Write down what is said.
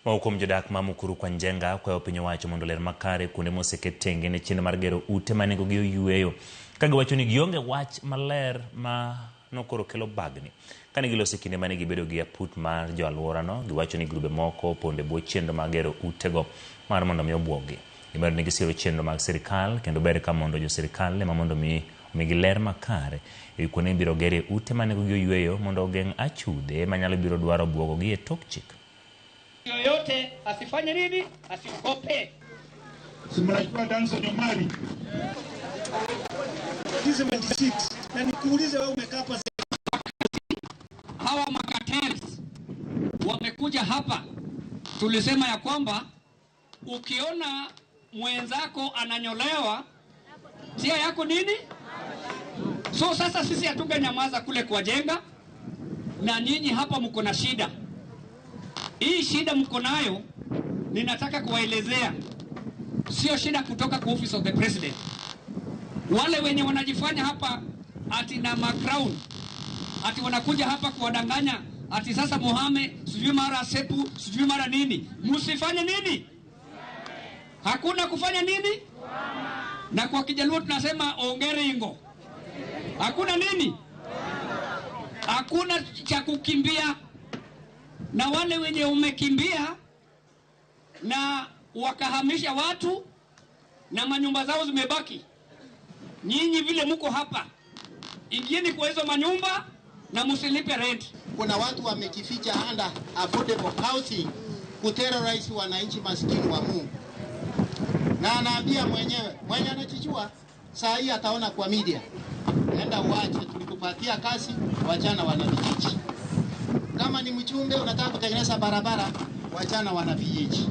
Moko kuom jodak ma Mukuru kwa Njenga kwayo piny owacho mondo oler makare kuonde moseket tenge ne chenro mar gero ute ma nengogi oyueyo, ka giwacho ni gionge wach maler ma nokoro kelo bagni. Kane giloso e kinde mane gibedo gi aput mar jo alworano, giwacho ni grube moko opondo e bwo chenro mar gero utego mar mondo mi obwoggi. Gimedo ni gisiro chenro mag sirkal kendo ber ka mondo jo sirkal ema mondo mi omigi ler makare e wi kuonde mibiro gerie ute ma nengogi oyueyo mondo ogeng' achudhe manyalo biro dwaro bwogogi e tok chik. Yoyote asifanye nini? Asiogope. Si mnajua Danson Omari 76 na nikuulize wewe umekaa hapa. Hawa macartels wamekuja hapa, tulisema ya kwamba ukiona mwenzako ananyolewa tia yako nini? So sasa sisi hatungenyamaza kule kwa Jenga, na nyinyi hapa mko na shida. Hii shida mko nayo, ninataka kuwaelezea, sio shida kutoka kwa Office of the President. Wale wenye wanajifanya hapa ati na macrown ati wanakuja hapa kuwadanganya ati sasa muhame, sijui mara sepu, sijui mara nini. Msifanye nini? Hakuna kufanya nini? Na kwa Kijaluo tunasema ongeringo. Hakuna nini? Hakuna cha kukimbia. Na wale wenye umekimbia na wakahamisha watu na manyumba zao zimebaki, nyinyi vile mko hapa, ingieni kwa hizo manyumba na msilipe rent. Kuna watu wamejificha under affordable housing kuterrorize wananchi maskini wa Mungu, na anaambia mwenyewe, mwenye anachijua saa hii ataona kwa media, enda uache, tulikupatia kazi, wachana wanavijiji. Kama ni mchumbe unataka kutengeneza barabara, wachana wanavijiji.